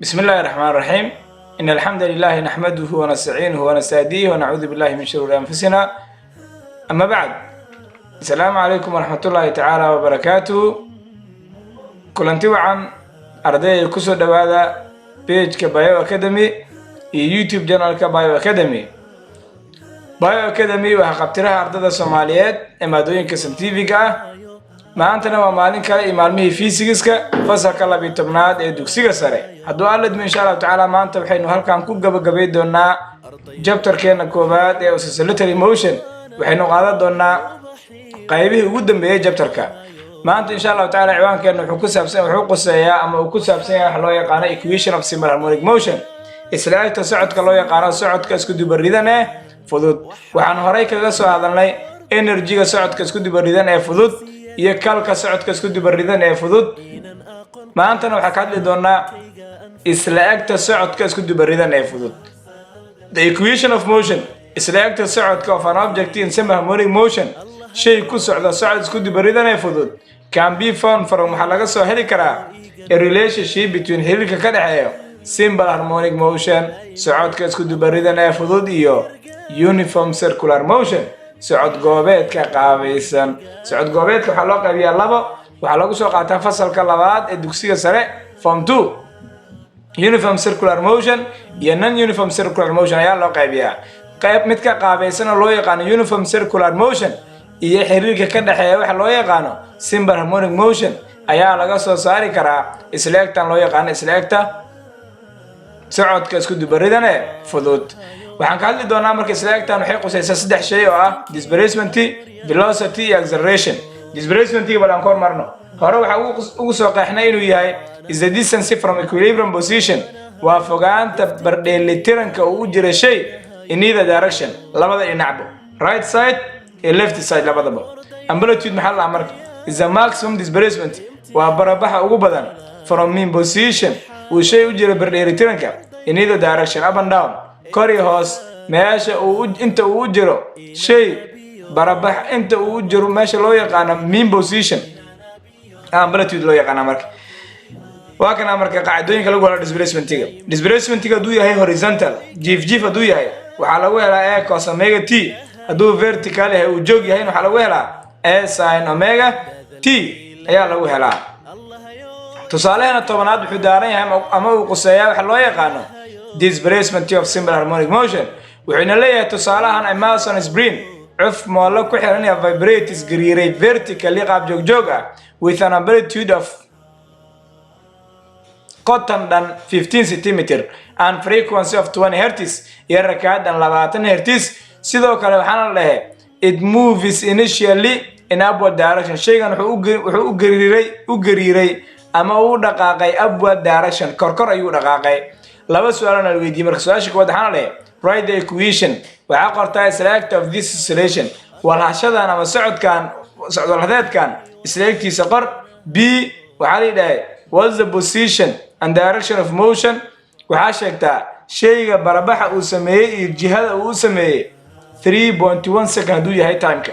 بسم الله الرحمن الرحيم. إن الحمد لله نحمده ونستعينه ونستهديه ونعوذ بالله من شرور أنفسنا. أما بعد، السلام عليكم ورحمة الله تعالى وبركاته. Kulanti wacan, ardayda. Kusoo dhawaada pageka Bio Academy iyo YouTube channelka Bio Academy. Bio Academy waa qabtiraha ardayda Soomaaliyeed ee maadooyinka scientifiga ah. Maantana waa maalin kale iyo maalmihii fiisigiska, fasalka 12aad ee dugsiga sare. Hadduu Alla idmo, insha Allahu tacaala, maanta waxaynu halkan ku gabagabay doonaa chapterkeena koowaad ee oscillatory motion. Waxaynu qaadan doonaa qaybihii ugu dambeeyey chapterka maanta, insha Allahu tacaala. Ciwaankeena wuxuu ku saabsan, wuxuu quseeyaa ama uu ku saabsan yahay waxa loo yaqaano equation of simple harmonic motion, isla-egta socodka loo yaqaano socodka isku dubaridan ee fudud. Waxaan horay kaga soo hadalnay energyga socodka isku dubaridan ee fudud iyo kalka socodka isku dubaridan ee fudud. Maantana waxaan ka hadli doonaa isla egta socodka isku dubaridan ee fudud. The equation of motion, isla egta socodka, of an object in simple harmonic motion, shay ku socda socod isku dubaridan ee fudud, can be found from, waxaa laga soo heli karaa, a relationship between, xiriirka ka dhexeeyo, simple harmonic motion, socodka isku dubaridan ee fudud, iyo uniform circular motion, socod goobeedka qaabaysan. Socod goobeedka waxaa loo qaybiyaa labo. Waxaa lagu soo qaataa fasalka labaad ee dugsiga sare, form 2. Uniform circular motion iyo non uniform circular motion ayaa loo qaybiyaa. Qayb midka qaabaysan oo loo yaqaano uniform circular motion iyo xiriirka ka dhexeeya waxa loo yaqaano simple harmonic motion ayaa laga soo saari karaa isleegtan loo yaqaano isleegta socodka isku dubaridan ee fudud. Waxaan ka hadli doonaa marka isleegtan waxay qusaysaa saddex shay oo ah displacement, velocity iyo acceleration. Displacementiga bal aan ku hormarno. Hore waxaa ugu soo qeexnay inuu yahay is the distance from equilibrium position, waa fogaanta bardheelitiranka uu u jira shay, in either direction, labada dhinacba, right side iyo left side labadaba. Amplitude maxaa la marka? Is the maximum displacement, waa barabaxa ugu badan, from mean position, uu shay u jira bardheelitiranka, in either direction, up and down, kor iyo hoos. Meesha uu inta uu u jiro shay barabax, inta uu u jiro meesha loo yaqaano mean position, amplitude loo yaqaana. Marka waa kana marka qaacidooyinka lagu helo displacementiga. Displacementiga hadduu yahay horizontal, jiif jiif hadduu yahay, waxaa lagu helaa a cos omega t. Hadduu vertical yahay, uu joog yahay, waxaa lagu helaa a sin omega t ayaa lagu helaa. Tusaalehena 10aad wuxuu daaran yahay ama uu quseeyaa waxa loo yaqaano displacement of simple harmonic motion. Wuxuuna leeyahay tusaalahan: a mass on spring, cuf moolo ku xiran ya, vibrates, gariiray, vertically, qaab joogjoog ah, with an amplitude of, qoton dhan, 15 centimeter and frequency of 20 hertz, iyo rakaad dhan 20 hertz. Sidoo kale waxaana la dhahay it moves initially in upward direction. Shaygan wuxuu u gariiray ama uu dhaqaaqay upward direction, korkor ayuu dhaqaaqay. Laba su-aalana la weydiiyey. Marka su-aasha koowaad waxaana la dhahay: write the equation, waxaa qortaa isla-egta, of this oscillation, walhashadan ama socodkan, socdolhadeedkan isla-egtiisa qor. B, waxaa la yidhahay: what's the position and direction of motion? Waxaa sheegtaa shayga barabaxa uu sameeyey iyo jihada uu u sameeyey 3.1 second hadduu yahay timeka.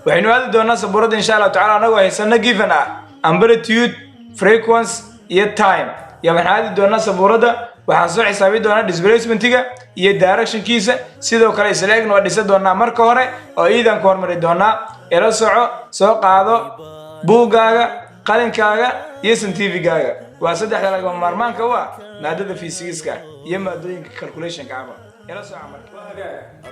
Waxaynu aadi doonaa sabuuradda, insha Allahu tacala, anagoo haysano given ah amplitude, frequency iyo time ya. Waxaan aadi doonaa sabuuradda, waxaan soo xisaabi doonaa displacementiga iyo directionkiisa. Sidoo kale isla egna waa dhisa doonaa marka hore oo iidan ku hormari doonaa. Ila soco, soo qaado buuggaaga, qalinkaaga iyo scientificgaaga. Waa saddexda lagama maarmaanka u ah maadada fiisigiska iyo maadooyinka calculationka aba. Ila soco marka.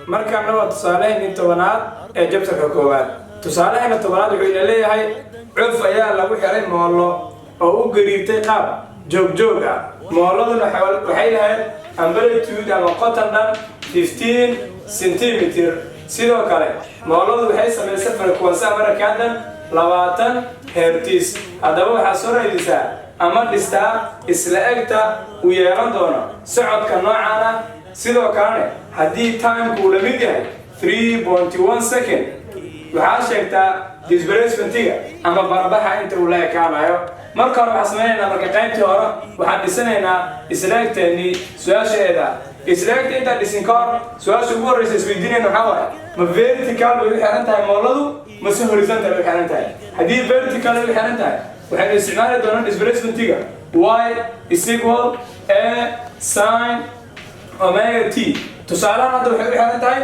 Markaana waa tusaaleheenii 10aad ee chapterka koowaad. Tusaalaheena 10aad wuxuu ina leeyahay: cuf ayaa lagu xiray moollo oo u gariirtay qaab joogjoog ah. Moolladuna waxay lahayd amplitude ama qoton dhan 15 centimeter. Sidoo kale mooladu waxay samaysay frequency ama rakaad dhan 20 hertz. Haddaba waxaa soo raadisaa ama dhistaa isla egta uu yeelan doono socodka noocan ah. Sidoo kalena haddii timeku uu la mid yahay 3.1 second, waxaa sheegtaa displacementiga ama barabaxa inta uu la ekaanayo. Marka hore waxaan sameynaynaa, marka qaybtii hore waxaan dhisanaynaa isla-egteennii su-aasheeda. Isla-egta intaan dhisin ka hor, su-aasha ugu horreysa isweydiinayna waxaa waaye: ma vertical bay u xiran tahay mooladu mase horizontal bay u xiran tahay? Haddii vertical ay u xiran tahay, waxaynu isticmaali doonaa displacementiga Y is equal A sin omega t. Tusaalahan hadda waxay u xiran tahay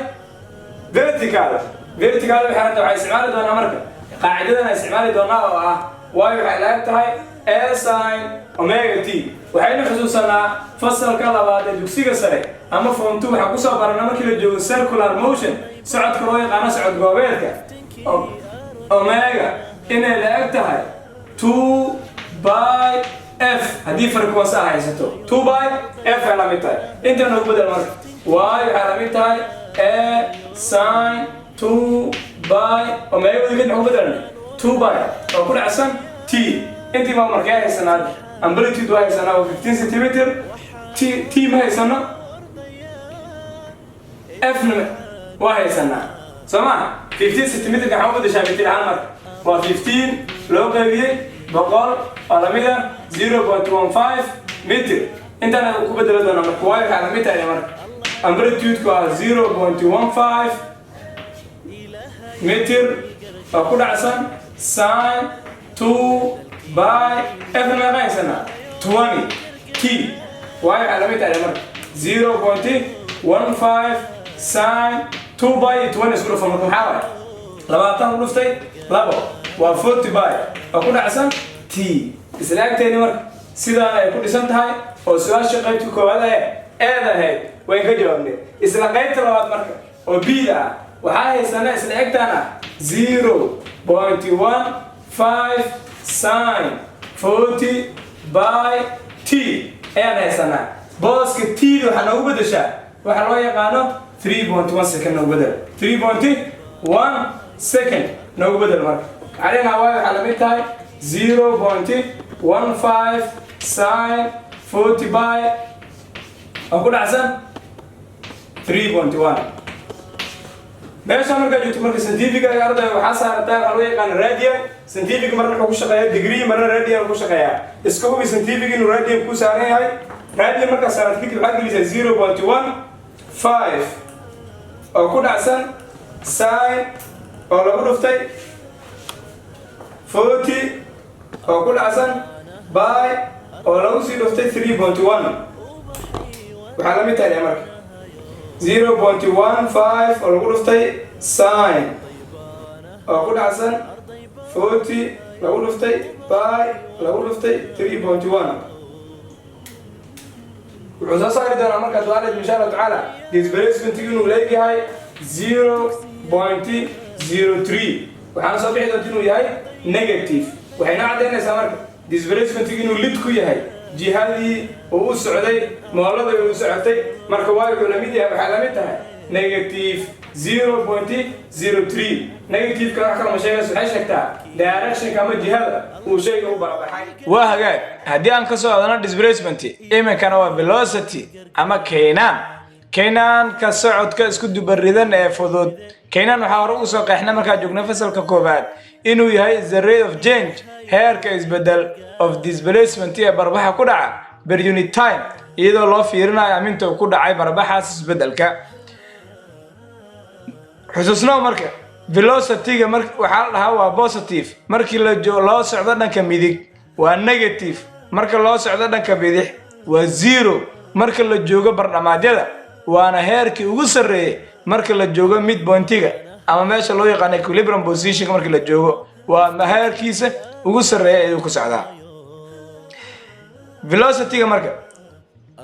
vertical. Vertical waxay xiran tahay. Waxay isticmaali doonaa marka qaacidadan ay isticmaali doonaa oo ah y waxay la eg tahay A sin omega t. Waxaynu xusuusanaa fasalka labaad ee dugsiga sare ama form 2, waxaan kusoo barana markii la joogo circular motion, socodka loo yaqaano socod goobeedka, omega inay la eg tahay 2 pi f. Haddii frequency ah haysato, 2 pi f ay la mid tahay. Inta noogu bedel marka, y waxay la mid tahay A sin 2 pi omega. Wadigeed maxaa ku bedelanay? 2 pi oo ku dhacsan t. Intii baa markee haysanaa? Amplitude waa haysanaa oo 15 centimeter. T, t ma haysano, f na waa haysanaa, soo ma? 15 centimeter waxaa u bedeshaa mitir ahaan marka waa 15 loo qaybiyey 100 oo lamid ah 0.15 mitir. Intaan ku bedeli doona marka, y waxaa lamid tahay marka amplitude-ku ah 0.15 mitir oo ku dhacsan sin 2 pi f. Meeqa haysanaa? 20 t. Y waxaa lamid tahay marka 0.15 sin 2 pi 20. Isku dhufo marka, maxaa waaye? 20 ku dhuftay labo waa 40 pi oo ku dhacsan t. Isla agteeni marka sidaan ay ku dhisan tahay oo su-aasha qaybta koowaad ee eed ahayd wayn ka jawaabnay. Isla qaybta labaad marka oo b-da ah waxaa haysana isla egtaan ah 0.15 sin 40 pi t ayaan haysanaa. Booska t da waxaa noogu bedeshaa waxaa loo yaqaano 3.1 second. Noogu bedel 3.1 second, noogu bedel marka. Calina y waxaa lamid tahay 0.15 sin 40 pi oo ku dhacsan 3.1. Meesha markaa joogto marka, scientific ardayga waxaa saarataa waxaa loo yaqaana radian. Scientific marna wuxuu ku shaqeeyaa degree, marna radian ku shaqeeyaa. Iska hubi scientific inuu radian ku saaran yahay. Radian markaa saarato kadib, waxaa gelisaa 0.15 oo ku dhacsan sin oo lagu dhuftay 40 oo ku dhacsan pi oo lagu sii dhuftay 3.1. Waxaa la mid tahay marka 0.15 oo lagu dhuftay sin oo ku dhacsan 40 lagu dhuftay pi lagu dhuftay 3.1. Wuxuu soo saari doonaa marka duaalid, insha Allahu tacaala, displacement inuu leeyahay 0.03. Waxaana soo bixi doonta inuu yahay negative. Waxayna caddaynaysaa marka displacement inuu lid ku yahay jihadii uu u socday mooladii uu socotay. Marka waa wuxuu lamid yahay, waxaa lamid tahay negative 0.03. Negative-ka wax kale ma sheegayso, waxay sheegtaa directionka ama jihada uu shayga u barabaxay. Waa hagaag. Haddii aan ka soo hadalno displacement, iminkana waa velocity ama kaynaan. Kaynaanka socodka isku dubaridan ee fudud. Kaynaan waxaa hore ugu soo qeexnay markaa joogna fasalka koowaad inuu yahay the rate of change, heerka isbedel, of displacement ee barbaxa ku dhaca per unit time, iyadoo loo fiirinayo aminta uu ku dhacay barbaxaas isbedelka. Xusuusnow marka, velocity-ga mar waxaa la dhahaa waa positive markii la loo socdo dhanka midig, waa negative marka loo socdo dhanka bidix, waa zero marka la joogo bardhamaadyada, waana heerkii ugu sarreeyey marka la joogo midpointiga ama meesha loo yaqaano equilibrium positionka. Marka la joogo waa heerkiisa ugu sarreeya ayuu ku socdaa velocity-ga. Marka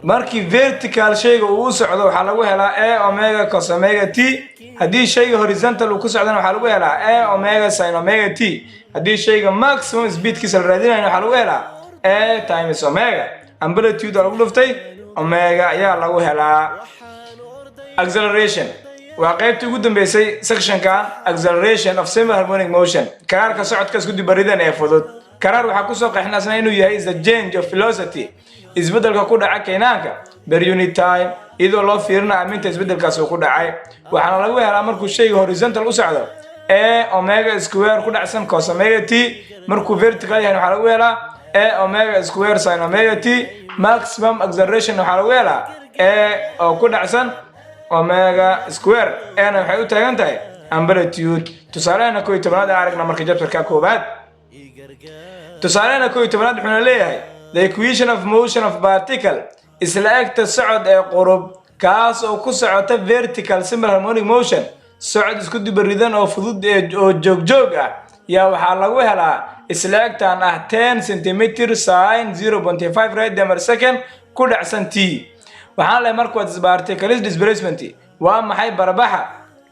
markii vertical shayga uu u socdo, waxaa lagu helaa A omega cos omega t. Haddii shayga horizontal uu ku socdana, waxaa lagu helaa A omega sin omega t. Haddii shayga maximum speedkiisa la raadinayo, waxaa lagu helaa A times omega. Amplitude oo lagu dhuftay omega ayaa lagu helaa acceleration. Waa qaybtii ugu dambeysay sectionkan, acceleration of simple harmonic motion, karaarka socodka isku dubaridan ee fudud. Karaar waxaa kusoo qeexnaasna inuu yahay is the change of velocity, isbedelka ku dhaca kaynaanka, per unit time, iyadoo loo fiirinayo aminta isbedelkaas uu ku dhacay. Waxaana lagu helaa markuu shayga horizontal u socdo A omega square ku dhacsan cos omega t. Markuu vertical yahay, waxaa lagu helaa A omega square sin omega t. Maximum acceleration waxaa lagu helaa A oo ku dhacsan omega square. Ana waxay u taagan tahay amplitude. Tusaalehena 11aad aan aragna marka chapterka koowaad. Tusaalehena 11aad wuxuuna leeyahay The equation of motion of particle, isla egta socod ee qurub kaas oo ku socota vertical simple harmonic motion, socod isku dubaridan oo fudud ee oo joogjoog ah, yaa waxaa lagu helaa isla egtan ah 10 centimeter sin 0.5 radian per second ku dhacsan t. Waxaan lehay marka, what is particle's displacement? Waa maxay barbaxa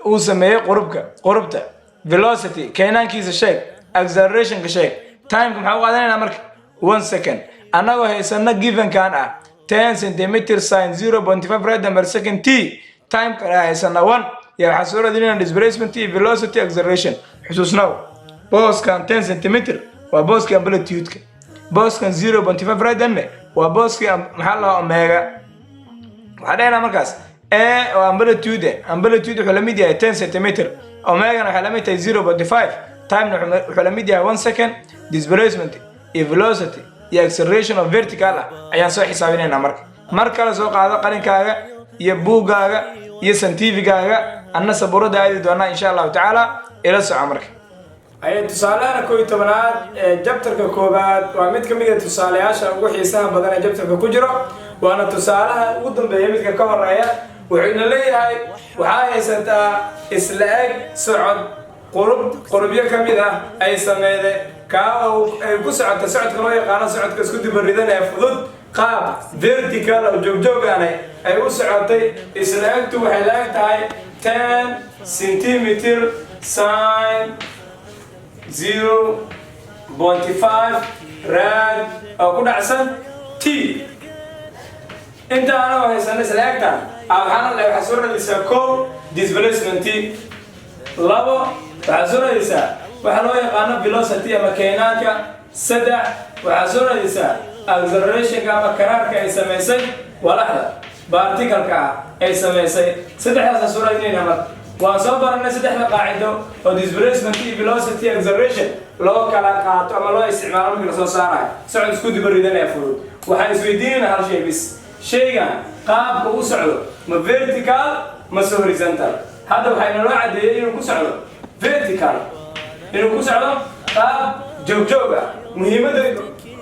uu sameeyey qurubka, qurubta? Velocity, keenaankiisa sheeg. Accelerationka sheeg. Timeka maxaa u qaadanayna marka? 1 second. Annagoo haysana givenkan ah 10 centimeter sin 0.5 radian per second t, timekana haysana 1, yaa waxaa soo raadinayna displacement iyo velocity, acceleration. Xusuusnow, booskan 10 centimeter waa booskii amplitude-ka, booskan 0.5 radianne waa booskii, maxaa la, omega. Waxaa dhehnaa markaas a oo amplitude. Amplitude wuxuu la mid yahay 10 centimeter, omegana waxay la mid tahay 0.5, timena wuxuu la mid yahay 1 second. Displacement iyo velocity iyo acceleration of vertical ah ayaan soo xisaabinaynaa. Marka mar kale soo qaado qalinkaaga iyo buuggaaga iyo scientificgaaga, anna sabuurada aadi doonaa, insha Allahu tacaala. Ila soco marka. Ay tusaalahana 11aad ee chapterka koowaad waa mid ka mid a tusaalayaasha ugu xiisaha badan ee chapterka ku jiro, waana tusaalaha ugu dambeeya midka ka horeeya. Wuxuu ina leeyahay, waxaa haysataa isla eg socod qurub, qurubyo ka mid ah ay sameeyde, kaa oo ay ku socota socodka loo yaqaano socodka isku dibaridan ee fudud, qaab vertical oo joogjoogane ay u socotay. Isla egtu waxay la eg tahay 10 centimeter sin 0.5 rad oo ku dhacsan t. Inta anagoo haysana isla egtan, waxaana le waxaa soo radaysaa kow, displacement; labo, waxaa soo radaysaa waxaa loo yaqaano velocity ama keenaanka; saddex, waxaa soo radaysaa accelerationka ama karaarka ay samaysay walaxda particleka ah ay samaysay. Saddexdaasa soo raadinayna. Marka waan soo baranay saddexda qaacido oo displacement iyo velocity, acceleration loo kala qaato ama loo isticmaalo markii lasoo saarayo socod isku diba ridan ee fudud. Waxaan isweydiinayna hal shay bis: shaygan qaabka u socdo ma vertical mase horizontal? Hadda waxaa inaloo caddeeyey inuu ku socdo vertical, inuu ku socdo qaab joogjoog ah. Muhiimadda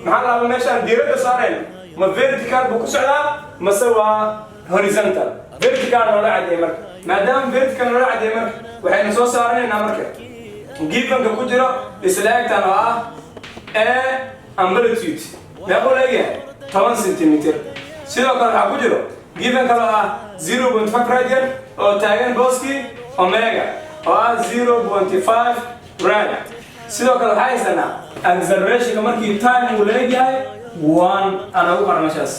maxaa laaba meeshaan diiradda saarayno, ma vertical buu ku socdaa mase waa horizontal? Vertical noola caddeeyey. Marka maadaama vertical noola caddeeyey, marka waxaynu soo saaranaynaa marka givenka ku jiro isla egtan oo ah a, amplitude meequu leegyahay? 10 centimeter. Sidoo kale waxaa ku jiro given kale oo ah 0.5 radian oo taagan booskii omega oo ah 0.5 rad. Sidoo kale waxaa haysanaa accelerationka markii time uu leegyahay 1. Aan ugu qoran meeshaas.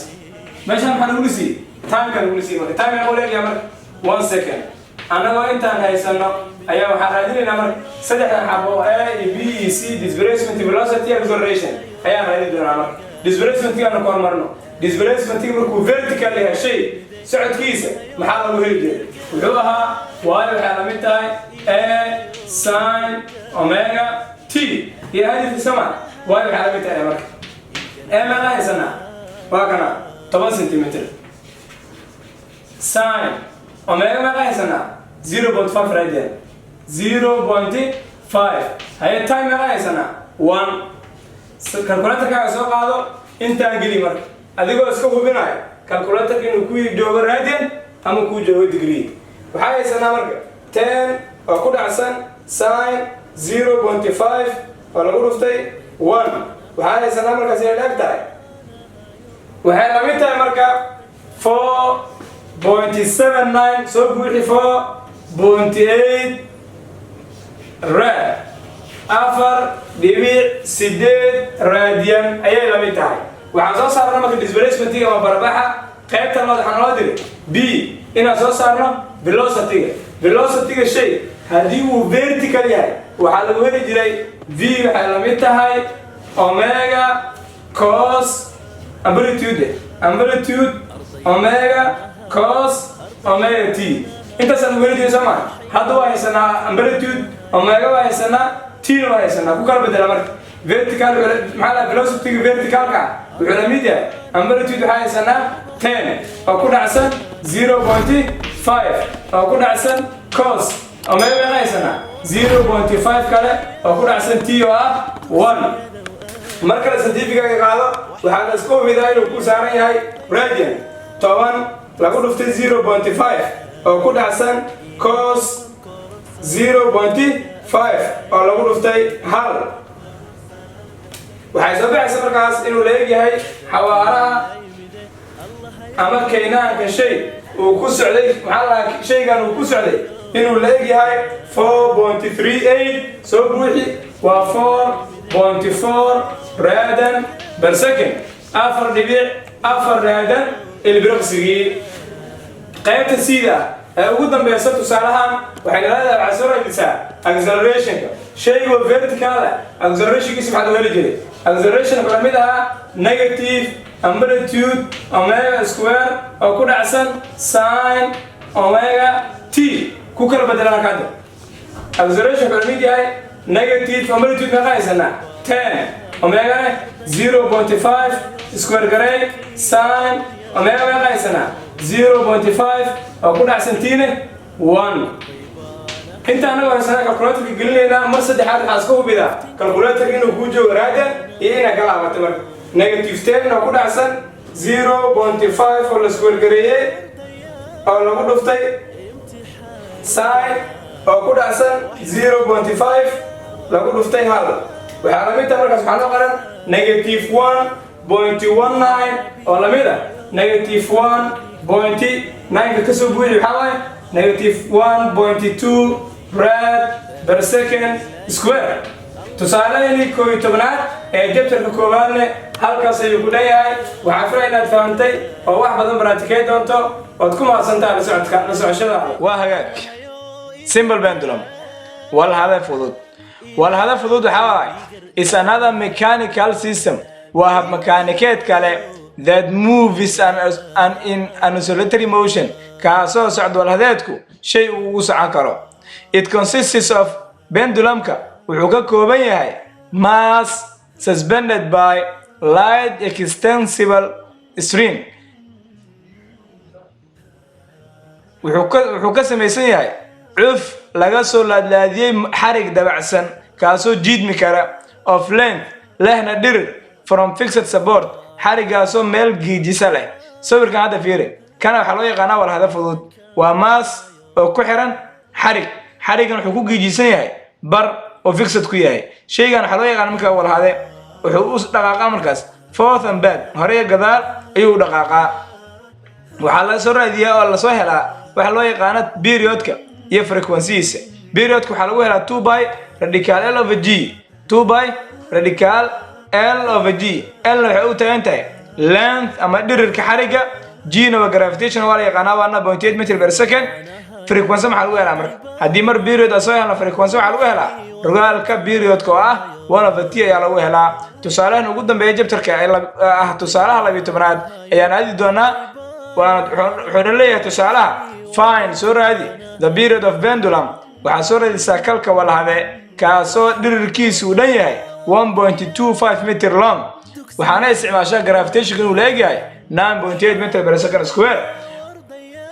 Meeshaan maxaa nagula siiyey? Timeka nagula siiyey. Marka time meequu leegyahay marka? 1 second. Annagoo intaan haysano ayaa waxaan raadinaynaa marka saddexdan xabo, a iyo b iyo c, displacement, velocity, acceleration ayaan raadin doonaa. Marka displacementgaanu ku hormarno. Displacementga markuu vertical yahay shay socodkiisa maxaa lagu heli jiray? Wuxuu ahaa waayo waxay la mid tahay a sin omega t iyo hadifka sama. Waayo waxay la mid tahay marka a meeqa haysanaa? Waa kana, 10 centimeter. Sin omega meeqa haysanaa? 0.5 radian, 0.5. Haye, time meeqa haysanaa? 1. Calculatorkaaga soo qaado, intaan geli. Marka adigoo iska hubinayo calculatorka inuu ku joogo radian ama kuu joogo degree. Waxaa haysanaa marka 10 oo ku dhacsan sin 0.5 oo lagu dhuftay 1. Waxaa haysanaa markaas inay eg tahay, waxay la mid tahay marka 4.79, soo buuxi, 4.8 rad, 4.8 radian ayay la mid tahay. Waxaan soo saarna marka displacementiga ama barbaxa. Qaybta labaad waxaa naloo diray b, inaan soo saarno velocity-ga. Velocity-ga shay haddii uu vertical yahay waxaa lagu heli jiray v waxay la mid tahay omega cos amplitude, amplitude omega cos omega t. Intaasaan lagu heli jiray, soo maa? Hadda waa haysanaa amplitude, omega waa haysanaa, t na waa haysanaa. Ku kala bedela marka. Vertical maxaa la, velocity-ga verticalka ah wuxuu la mid yahay amplitude waxaa haysanaa 10 oo ku dhacsan 0.5 oo ku dhacsan cos omega meeqa haysanaa? 0.5 kale oo ku dhacsan t oo ah 1. Mar kale scientificaaga qaado. Waxaana isku hubidaa inuu ku saaran yahay radian. 10 lagu dhuftay 0.5 oo ku dhacsan cos 0.5 oo lagu dhuftay hal, waxay soo baxaysa markaas inuu la egyahay xawaaraha ama kaynaanka shay uu ku socday, maxaa la dhahaa, shaygan uu ku socday inuu la egyahay 4.38. Soo buuxi, waa 4.4 radian per second, 4.4 radian ilbiriqsigii. Qaybta sida ee ugu dambeysa tusaalahan waxay leedahay, waxaa soo raadisaa accelerationka shaygo vertical ah. Accelerationkiisa maxaa loo heli jiray? Acceleration wuxuu la mid ahaa negative amplitude omega square oo ku dhacsan sin omega t. Ku kala bedelaan hadda. Acceleration wuxuu la mid yahay negative amplitude, meeqa haysanaa? 10. Omegane 0.5, square garey. Sin omega meeqa haysanaa? 0.5 oo ku dhacsan t-ne 1. Inta anagu haysanaa calculatorka gelinaynaa. Mar saddexaad waxaa iska hubidaa calculatorka inuu kuu joogo radian iyo inaa ka laabato. Marka negative 10 oo ku dhacsan 0.5 oo la square gareeyey oo lagu dhuftay sin oo ku dhacsan 0.5 lagu dhuftay hal, waxaa lamid tahay markaas, waxaa noo qoran negative 1.19 oo lamid ah negative 1.9-ka. Kasoo buuxi, waxaa waaye negative 1.2 rad per second square. Tusaaleheenii 11aad ee chapterka koowaadne halkaas ayuu ku dhan yahay. Waxaa filaya inaad fahamtay oo wax badan baraatikey doonto. Ood ku mahadsantaha la socodka, la socoshada. Waa hagaag. Simple pendulum, walhada fudud. Walhada fudud waxaa waaye is another mechanical system, waa hab makaanikeed kale, that moves an in an oscillatory motion, kaasoo socda walhadeedku shay uu ugu socon karo. It consists of, pendulumka wuxuu ka kooban yahay, mass suspended by light extensible string, wuxuu ka samaysan yahay cuf laga soo laadlaadiyey xarig dabacsan, kaasoo jiidmi kara, of length, lehna dhirir, from fixed support, xarigaasoo meel giijisa leh. Sawirkan hadda fiiri. Kana waxaa loo yaqaanaa walhada fudud. Waa mass oo ku xiran xarig. Xarigan wuxuu ku giijisan yahay bar oo fixed ku yahay. Shaygan waxaa loo yaqaana markaa walhade. Wuxuu u dhaqaaqaa markaas forth and back, hore iyo gadaal ayuu u dhaqaaqaa. Waxaa la soo raadiyaa oo lasoo helaa waxa loo yaqaano periodka iyo frequencygiisa. Periodka waxaa lagu helaa 2 pi radical l over g. 2 pi radical l over g, l waxay u taagan tahay length ama dhirirka xariga, g na waa gravitation, waa la yaqaanaa, waana 0.8 meter per second. Frequency maxaa lagu helaa marka? Haddii mar period aan soo helno, frequency waxaa lagu helaa rogaalka periodka oo ah 1 over t ayaa lagu helaa. Tusaalahan ugu dambeeya chapterka ee ah tusaalaha 12aad ayaan aadi doonaa. Wuxuuna leeyahay tusaalaha: find, soo raadi, the period of pendulum, waxaa soo raadisaa kalka walhade kaasoo dhirirkiisu uu dhan yahay 1.25 meter long, waxaana isticmaashaa gravitation inuu leegyahay 9.8 meter per second square.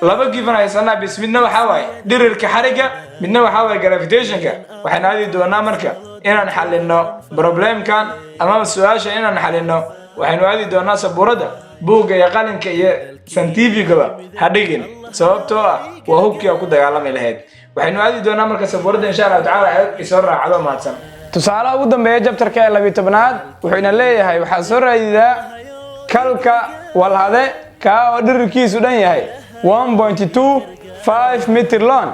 Laba given haysanaa bis: midna waxaa waaye dhirirka xariga, midna waxaa waaye gravitationka. Waxaan aadi doonaa marka inaan xalino problemkan ama su-aasha inaan xalino. Waxaynu aadi doonaa sabuuradda. Buugga iyo qalinka iyo scientificaba ha dhigin, sababtoo ah waa hubkii aa ku dagaalami lahayd. Waxaynu aadi doonaa marka sabuuradda, insha Allahu tacala. Isoo raacdo, mahadsan. Tusaalaha ugu dambeeya chapterka ee 12aad wuxuu ina leeyahay: waxaa soo raadidaa kalka walhade kaa oo dhirirkiisu dhan yahay 1.25 meter long,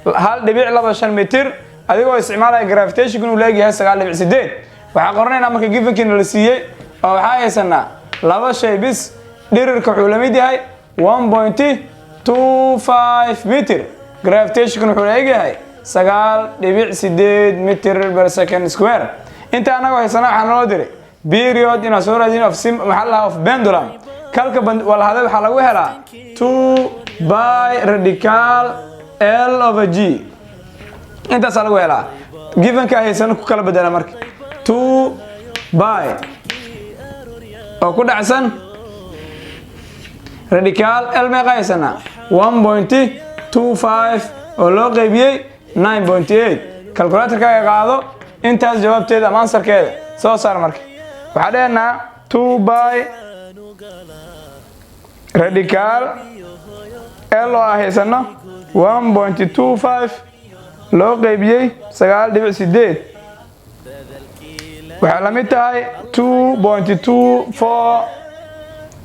1.25 mitir, adigoo isticmaalaya gravitation inuu leegyahay 9.8. Waxaa qoranaynaa marka givenkiina la siiyey oo waxaa haysanaa laba shay bis. Dhirirka wuxuu la mid yahay 1.25 mitir, gravitationka wuxuu leegyahay 9.8 meter per second square. Inta anagoo haysana waxaa naloo diray period inaan soo raadin of sim, maxaa la dhahaa, of pendulum, kalka walhade. Waxaa lagu helaa 2 pi radical l over g. Intaasaa lagu helaa. Givenka haysano ku kala bedela marka: 2 pi oo ku dhacsan radical l, meeqa haysanaa? 1.25 oo loo qaybiyey 9.8. Calculatorkaaga qaado, intaas jawaabteeda ama answerkeeda soo saar. Marka waxaa dhehnaa Two pi radical L oo ah haysano 1.25 loo qeybiyey 9.8 waxay la mid tahay 2.24,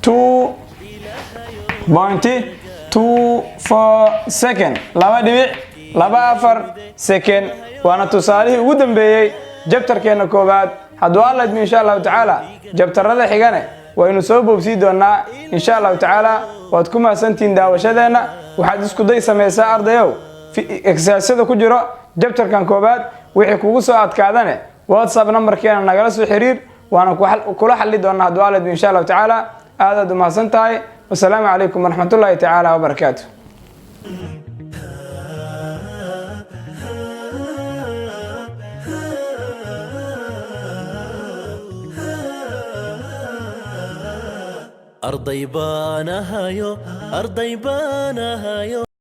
2.24 second, 2.24 second. Waana tusaalihii ugu dambeeyey chapterkeena koowaad. Hadduu Alla idmo, insha Allahu tacaala, chapterada xigane waynu soo boobsii doonaa, insha Allahu tacaala. Waad ku mahadsantihiin daawashadeenna. Waxaad isku day samaysaa, ardayow, exercisada ku jiro chapterkan koowaad. Wixii kugu soo adkaadane, WhatsApp numberkeena nagala soo xiriir, waana kula xali doonaa, hadduu Alla idmo, insha Allahu tacaala. Aadaad u mahadsan tahay. Wasalaamu calaykum waraxmatullaahi tacaala wabarakaatu. Arday baan ahayo, arday baan ahayo.